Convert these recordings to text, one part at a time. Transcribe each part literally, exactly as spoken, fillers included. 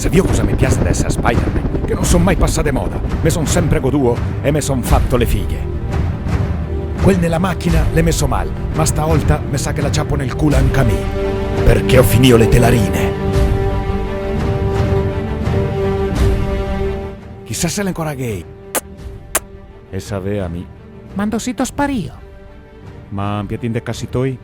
Vio cosa me piase de eser Spider-Man? Che no son mai pasà de moda. Me son senpre goduo e me son fato le fighe. Quel nela machina l'è meso mal, ma staolta me sa che la ciapo nel culo anca mi. Parché go finìo le telarine. Chisà se l'è ancora gay. E savea mi. Ma ndo sito sparìo? Ma un piatin de casi toi?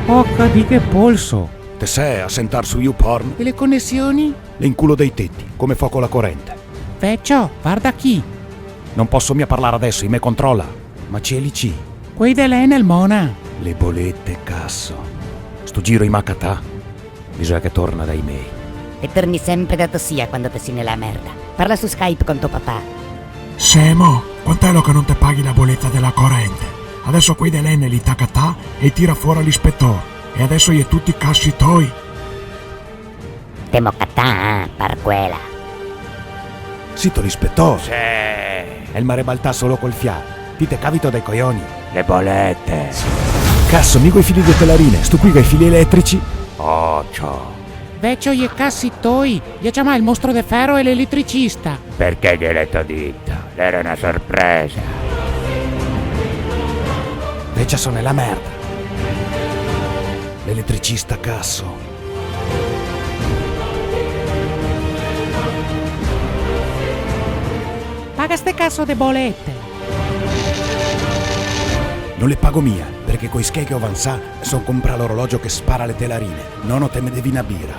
Porca di che polso! Te sè a sentar su YouPorn? E le conesioni? L'è in culo dei teti, come foco la corente. Vecio, varda chi! No poso mia parlar adeso, i me controla. Ma cieli ci. Quei de l'Enel, mona! Le bolete, caso. Sto giro i m'à catà. Bisogna che torna dai mei. E torni senpre da to sia quando te si nela merda. Parla su Skype con to papà. Scemo, quant'elo che no te paghi la boleta dela corente? Adeso quei de l'Enel i t'à catà e i tira fora l'ispetor. E adeso i è tuti casi toi. Te m'à catà, eh, par quela. Sito l'ispetor? Sì. E el me rebalta solo col fià. Ti te cavito dai coioni. Le bolete. Caso, mi go i fili de telarine, sto qui go i fili eletrici. Ocio. Vecio, i è casi toi, i à ciamà el mostro de fero e l'eletricista. Parché ghe l'è dito? L'era na sorpresa. Vecio, so nela merda. L'eletricista, caso. Paga ste caso de bolete. No le pago mia, parché coi schei che go vansà me son comprà l'orologio che spara le telarine. No, no te me devi na bira.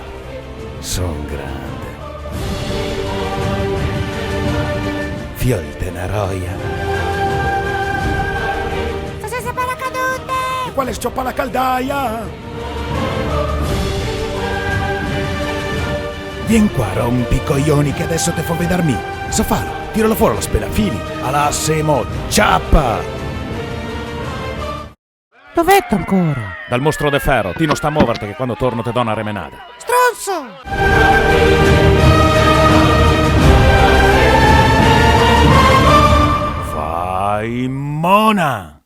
Son grande. Fiol de na roia. Cosa xe sta paracadute? E quale s-ciò pa la caldaia? Vien qua, rompicoioni, che adeso te fo vedar mi. So falo, tiralo fora lo spelafili. Alà, semo, ciapa! Dov'eto ancora? Dal mostro de fero, ti no sta moverte che quando torno te do na remenada. Stronso! Fai mona!